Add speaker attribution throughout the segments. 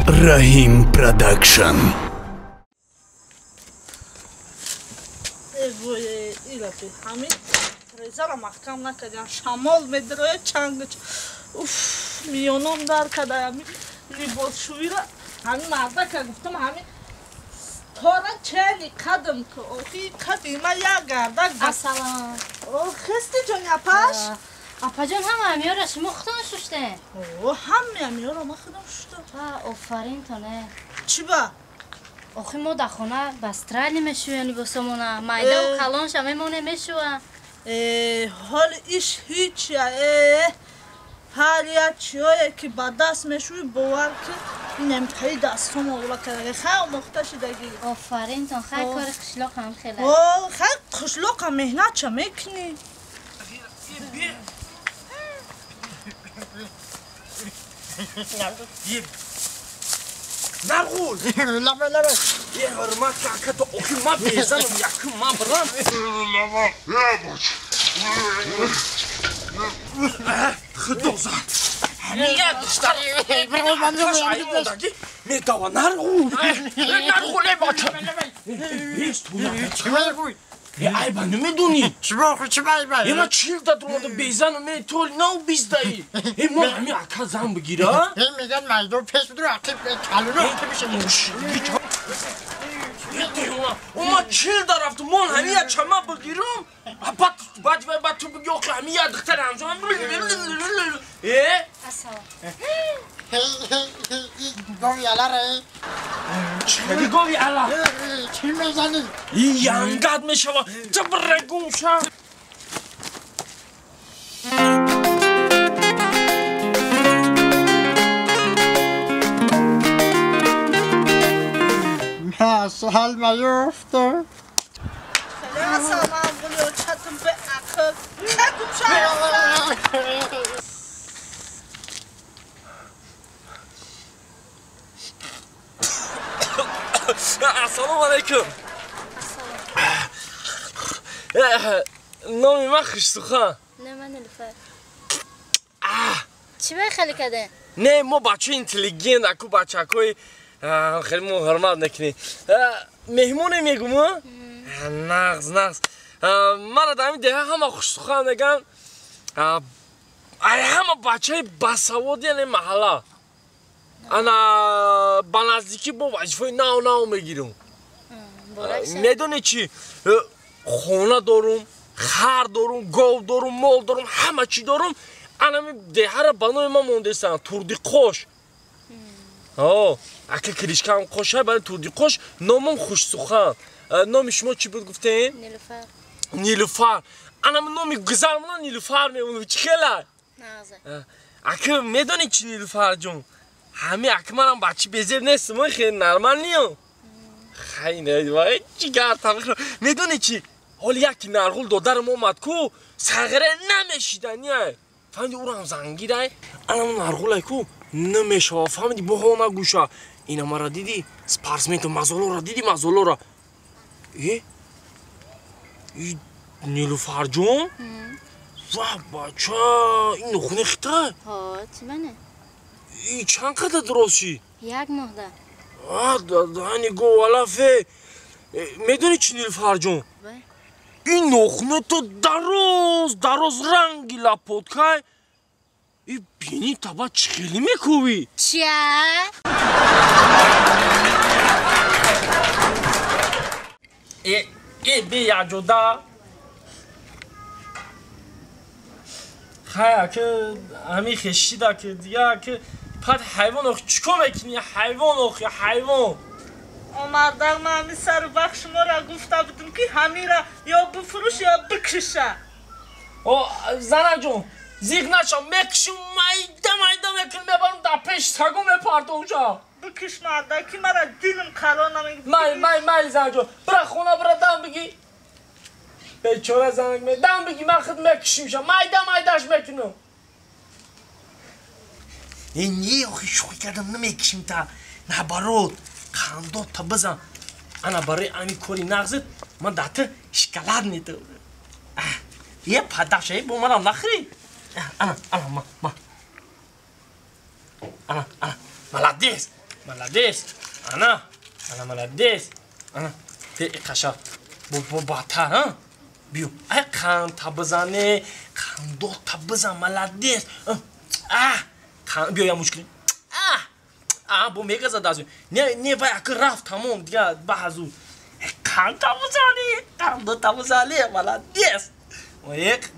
Speaker 1: Раҳим Продакшн.
Speaker 2: Ҳамин резаро маҳкам накардам, шамол медирояд, чанг, уф, миёнам дар карда. Ҳамин либосшӯиро ҳамин мардака гуфтам, ҳамин тора чени қадм ку, охи қади ма як гардак.
Speaker 3: Ассалом.
Speaker 2: Хести ҷони апаш.
Speaker 3: Апаҷон, ҳама амиёра шумо худтон шуштен?
Speaker 2: О, ҳами амиёра ма худам шуштам.
Speaker 3: Офаринтоне.
Speaker 2: Чӣ ба?
Speaker 3: Охи мо дар хона ба страли мешӯем либосомона, майдаву калонша мемоне мешӯа.
Speaker 2: Ҳоли иш ҳичя, ҳар як чиёе ки ба даст мешӯӣ, бовар ки инам таи дастом овла кардаги, хай омӯхта шидаги.
Speaker 3: Офаринтон, хай кори қишлоқ ҳам хеле.
Speaker 2: О, хай қишлоқам меҳнатша мекунӣ.
Speaker 4: Нарғул! Е, ҳурмат ка, то охи ма безанам, якум ма бирам. Худо зан. Ҳамин духтар. Медава Нарғул. Нарғул е бача. Е, айба намедонӣ?
Speaker 5: Чӣ айба?
Speaker 4: Е, ма чил дад омада безанам, е, то нав биздаи. Е, мо ҳамин ака зан бигира?
Speaker 5: Е, меган майдон пеш бидур, ақиб калуно ақиб мешавад.
Speaker 4: Ома чил да рафту, мон ҳамин як чама бигирам? Баъд баъд баъд ту биги, охи ҳамин як духтар ҳамзо. Е?
Speaker 3: Ассалом.
Speaker 5: Гови алара.
Speaker 4: Чӣ гови ала?
Speaker 5: Чӣ мезанӣ?
Speaker 4: Янгад мешава. Тибра гумша.
Speaker 5: Асал маюфта.
Speaker 2: Ассалом, гулё чатм бе ақл. Хай гумша.
Speaker 4: Ассалому алайкум. Номи ман Хушсухан.
Speaker 3: Не, ман Нилуфар. Чӣ бай хеле кардем?
Speaker 4: Не, мо бачаи интеллигент, аку бачакои хеле мо ҳурмат мекунем. Меҳмоне мегум, нағз, нағз. Мара дар ҳамин деҳа ҳама Хушсухан мегӯянд. Ай ҳама бачаи басавод, яъне маҳалла. Ана ба наздикӣ бо вазифаи нав нав мегирам. Медонӣ чӣ? Хона дорум, хар дорум, гов дорум, мол дорум, ҳама чӣ дорум. Анами деҳара ба номи ман мондестанд, Турдиқош. О, ака кришкаам қоша, барои Турдиқош номам Хушсухан. Номи шумо чӣ буд гуфтем?
Speaker 3: Нилуфар.
Speaker 4: Нилуфар. Анами номи гузармона Нилуфар мемонам. Чӣ хела? Ака медонӣ чӣ, Нилуфарҷон? Ҳами ака манам бачи безеб нестам, хеле нормал ниям. Хай не, вай ҷигар тамихро. Медонӣ чӣ? Ҳоли яки Нарғул додарам омад ку, сағира намешидани ай. Фаҳмиди, ӯрам зангирай, анам Нарғулай ку намешава, фаҳмиди, боҳо нагӯша. Ина мара диди, спортсменто мазолора диди, мазолора. Э? И Нилуфарҷон? Ва бача, ин нохуни хитай?
Speaker 3: Ҳо, чӣ мане?
Speaker 4: И чанд қадар дуросӣ?
Speaker 3: Як моҳда.
Speaker 4: Дани говалафе. Медонӣ чӣ, Нилуфарҷон? Ин нохуне то дароз, дароз ранги лапоткай. И бини таба чӣ хеле мекӯвӣ?
Speaker 3: Чия?
Speaker 4: Э, э, бе якҷода. Хай, ака ҳамин хешида ки дига ки пад ҳайвон охи чӣ кор мекунӣ? Ҳайвон охи, ҳайвон.
Speaker 2: Омардан ман ҳамин сару вақт шуморо гуфта будам ки ҳамира ё бифурӯш, ё бикиша.
Speaker 4: О, занаҷон, зиқ наша, мекишум, майда майда мекунам, мебарам дар пеши сагу мепартомша.
Speaker 2: Бикиш марда, ки мара дилам қарор намегирад.
Speaker 4: Май, май, май, занаҷон, бира хона, бира дам бигӣ. Бечора занак ме, дам бигӣ, ман худ мекишимша, майда майдаш мекунам. Е, не, охи шӯхӣ кардам, намекишим та. Наоборот, қандот та бизан. Ана барои ами кори нағзит ман дар ту шоколад метавам. Е, падаша, е, бо манам нахӯрӣ. Ана, ана, ма, ма. Ана, ана, молодец. Молодец. Ана, ана молодец. Ана, те иқаша. Бо батар, а? Биё. Ай қанта бизане, қандота бизан, молодец. А, биё я мушкил. А! А, бо мегазад аз. Не, не вай аки рафт тамом, дига баҳазу. Қанта бизани, қандота бизани, молодец. Оек,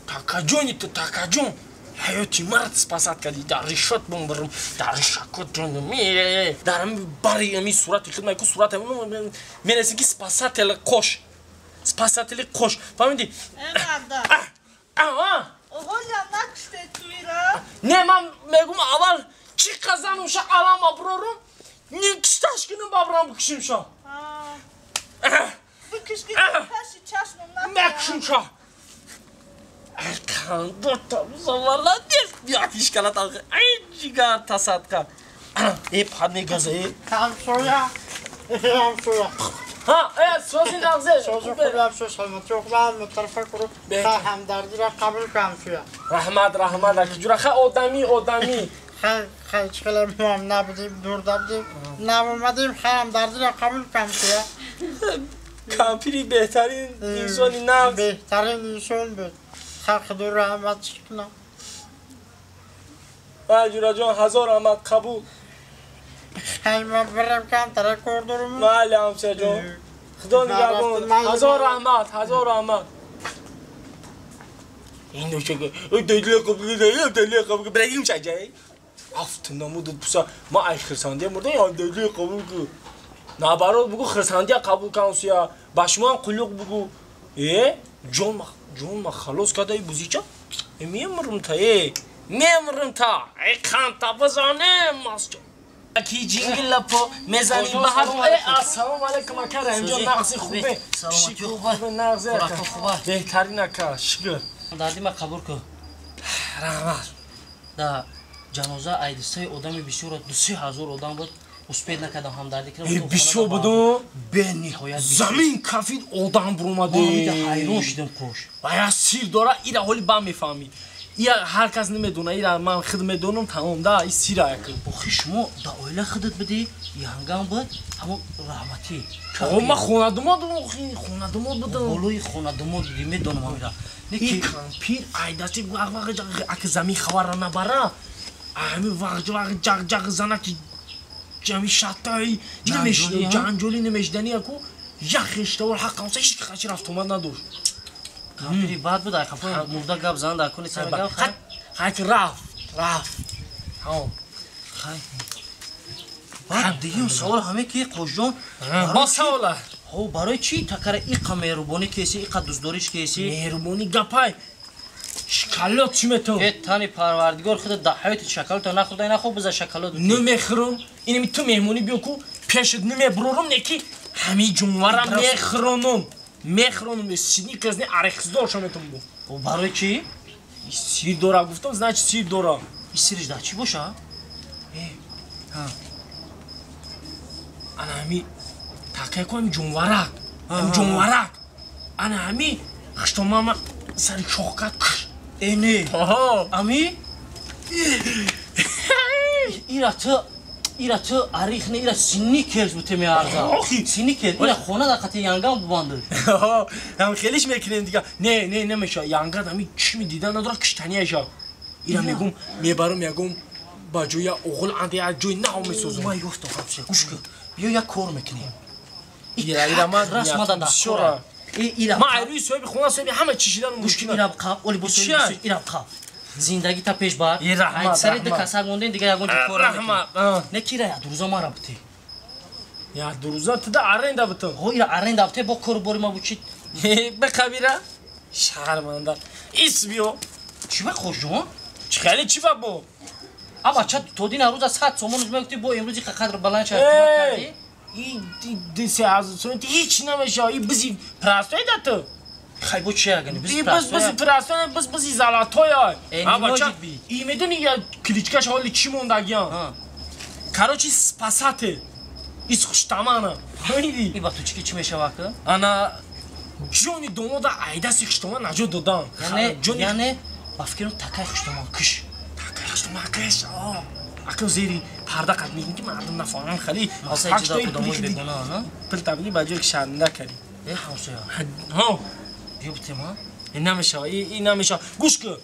Speaker 4: такаҷони ту, такаҷон. Ҳаёти мард спасат кардӣ. Дар решот бумбарам, дар решакот ҷонам. Дар бари ами сурати хидмат ку сурат мерасӣ ки спасател қош. Спасатели қош. Фаҳмидӣ?
Speaker 2: Э марда.
Speaker 4: А,
Speaker 2: Оғолям накуште туира?
Speaker 4: Не, ман мегум аввал чӣ қазанум ша алам аброрум, ним кишташ кунум бабрам бикушим ша.
Speaker 2: Бикуш ки паши чашмам накушам.
Speaker 4: Мекушим ша. Қандота молодец. Биё фишкала талқи. Ай ҷигар тасадқа. Э пад мегаза э.
Speaker 5: Ҳамсоя. Ҳамсоя.
Speaker 4: Ҳа, э сози нағзе.
Speaker 5: Сози хуб ҳамсоя, саломатӣ хуб мутарафа куру. Ха ҳамдардиро қабул кун ҳамсоя.
Speaker 4: Раҳмат, раҳмат аки ҷура. Ха одамӣ, одамӣ.
Speaker 5: Хай, хай чиқалар мо ҳам набудем, дурда будем, наомадем, хай ҳамдардиро қабул кун ҳамсоя.
Speaker 4: Кампири беҳтарин инсони нағз.
Speaker 5: Беҳтарин инсон буд. Худо раҳмат кунад.
Speaker 4: Ай ҷураҷон, ҳазор раҳмат, қабул.
Speaker 5: Хай ман бирам камтара кор дорам.
Speaker 4: Майли ҳамсояҷон. Худо нигаҳбон. Ҳазор раҳмат, ҳазор раҳмат. Ин дошага, дали қабул брагим чаҷай. Афт намудут пуса, ма ай хирсандия мурда, я дали қабул ку. Наоборот бугу хирсандия қабул кан суя, ба шумо ҳам қулуқ бугу. Э, ҷон ма ҷон ма халос кардаи бузича? Э мемурм та, э, мемурм та. Ай қанта бизанем масҷо. Ки ҷингилапо мезанӣ ба ҳар. Э, ассалому алайкум ака Раҳимҷон, нағзи хубе.
Speaker 6: Саломатӣ хубе.
Speaker 4: Нағзи ака. Беҳтарин ака, шукр.
Speaker 6: Дарди ма қабул кун.
Speaker 4: Раҳмат.
Speaker 6: Да ҷаноза айдисаи одами бисёр, 2-3 ҳазор одам буд. Успед накардам ҳамдардӣ кардам.
Speaker 4: Бисёр буду?
Speaker 6: Бениҳоят.
Speaker 4: Замин кафид одам буромаде.
Speaker 6: Ҳайрон шидам қош.
Speaker 4: Ва сир дора, ира ҳоли ба мефаҳмӣ. Ира ҳар кас намедона, ира ман худ медонам, тамом да, и сира як.
Speaker 6: Охи шумо да оила худат будӣ, янгам буд, ҳамо раҳматӣ.
Speaker 4: О, ман хонадумод будам, хонадумод будам.
Speaker 6: Болои хонадумод будӣ, медонам ҳамира.
Speaker 4: Ин кампир айдасти вақ вақ аки замин хабарра набара. Ҳами вақ вақ ҷақ ҷақ занаки ҷами шатаи ҷанҷолӣ намешидани яку як хештавор ҳақ ҳамса ҳеч қачи рафтомад надошт.
Speaker 6: Кампири бад буд, айқафо мурда гап зан дар куни сар гап.
Speaker 4: Хай ки рафт, рафт. Тамом.
Speaker 6: Хай. Баъд дигим савол ҳаме ки Қошҷон.
Speaker 4: Бо савола.
Speaker 6: Ҳо, барои чӣ такара иқа меҳрубонӣ кеси, иқа дӯстдориш кеси?
Speaker 4: Меҳрубонӣ гапай. Шоколад чӣ метавон?
Speaker 6: Э, тани парвардигор худа дар ҳаёти шоколад нахӯрда, нахӯр биза шоколад.
Speaker 4: Намехӯрам. Инами ту меҳмонӣ биё ку, пешат намебурорам, не ки ҳамин ҷонвара мехӯронам. Мехӯронам, синикерс не арехсдор шо метавон бу.
Speaker 6: Барои чӣ?
Speaker 4: Сир дора гуфтам, значит сир дора.
Speaker 6: И сириш дар чӣ боша?
Speaker 4: Э, ҳа. Ана ҳами такай ку ҳами ҷонварак. Ҳами ҷонварак. Ана ҳами хиштомама сари шохкат куш.
Speaker 6: Э, не. Ами? Ира ту ира ту арих не, ира синикерс бу темеарза. Синикерс, ира хона дар қати янгам бубандуш.
Speaker 4: Ҳам хелиш мекунем дига. Не, не, намеша. Янгад ҳами чишми дидан надора, киштанияша. Ира мегум, мебарам ягум ба ҷоя оғул анде як ҷои нав месозам.
Speaker 6: Ман ёфтам ҳамсоя, гӯш кун. Биё як кор мекунем.
Speaker 4: Ира, ира ман
Speaker 6: раст мада
Speaker 4: бисёра.
Speaker 6: Ира
Speaker 4: ман айрӯи соҳиби хона, соҳиби ҳама чишидан
Speaker 6: мушкил. Ира қаб, оли бо соҳиби ира қаб. Зиндагӣ та пеш бар.
Speaker 4: Раҳмат.
Speaker 6: Сари ду касак мондем, дига ягон ҷо кор
Speaker 4: раҳмат.
Speaker 6: Не ки ира як рӯза мара бутӣ.
Speaker 4: Як рӯза ту да аренда бутам.
Speaker 6: Ҳо, ира аренда бутӣ, бо кору бори ма бу чи?
Speaker 4: Бақабира. Шарманда. Ис биё.
Speaker 6: Чӣ ба Қошҷон?
Speaker 4: Чӣ хеле чӣ ба бо?
Speaker 6: А бача то дин рӯза 100 сомон мегуфтӣ, бо имрӯз иқа қадр баланд шад кардӣ?
Speaker 4: И 2-3 ҳазор сомон ҳеч намеша. И бизи простой да ту.
Speaker 6: Хай бо чи агани?
Speaker 4: Бизи бизи простой, биз бизи золотой ай. А бача, и медони я кличкаш ҳоли чӣ мондагиам? Короче, спасатель. Ис хуштамана. Фаҳмидӣ?
Speaker 6: И ба ту чӣ чӣ мешава ка?
Speaker 4: Ана ҷони домода айдаси хуштаман наҷот додан.
Speaker 6: Яъне ба фикрам такай хуштаман киш.
Speaker 4: Такай хуштаман киш. Ака зери парда қат мегим ки мардум нафаҳманд хали.
Speaker 6: Масалан чида одамои бегона, на?
Speaker 4: Пул табини ба ҷое ки шарманда кардӣ.
Speaker 6: Э ҳамсоя.
Speaker 4: Ҳо.
Speaker 6: Биё битем, ҳа?
Speaker 4: Ин намешава, ин намешава. Гӯш кун.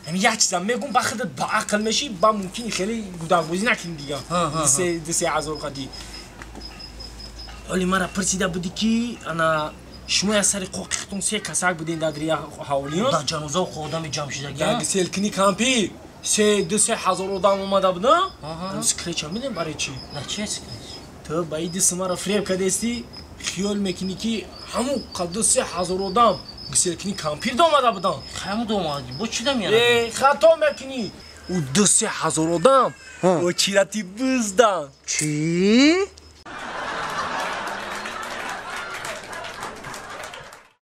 Speaker 4: Ҳамин як чизам мегум, ба худат ба ақл мешӣ, ба мумкин хеле гудакбозӣ накунӣ дига. 2-3 ҳазор қадӣ. Ҳоли мара пурсида будӣ ки ана шумо аз сари қоқихтон се касак буден дар як ҳавлиён.
Speaker 6: Дар ҷаноза одами ҷамъ шидаги.
Speaker 4: Дар селкини кампи се 2-3 ҳазор одам омада буда. Скреча медем барои чӣ?
Speaker 6: Дар чи скреч?
Speaker 4: Ту ба иди сумара фиреб кардести, хиёл мекунӣ ки ҳамун қа 2-3 ҳазор одам гиселкини кампир омада буданд.
Speaker 6: Ҳамун омадаги. Бо чӣ да меяд?
Speaker 4: Э, хато мекунӣ. Ӯ 2-3 ҳазор одам очирати биздан.
Speaker 6: Чӣ?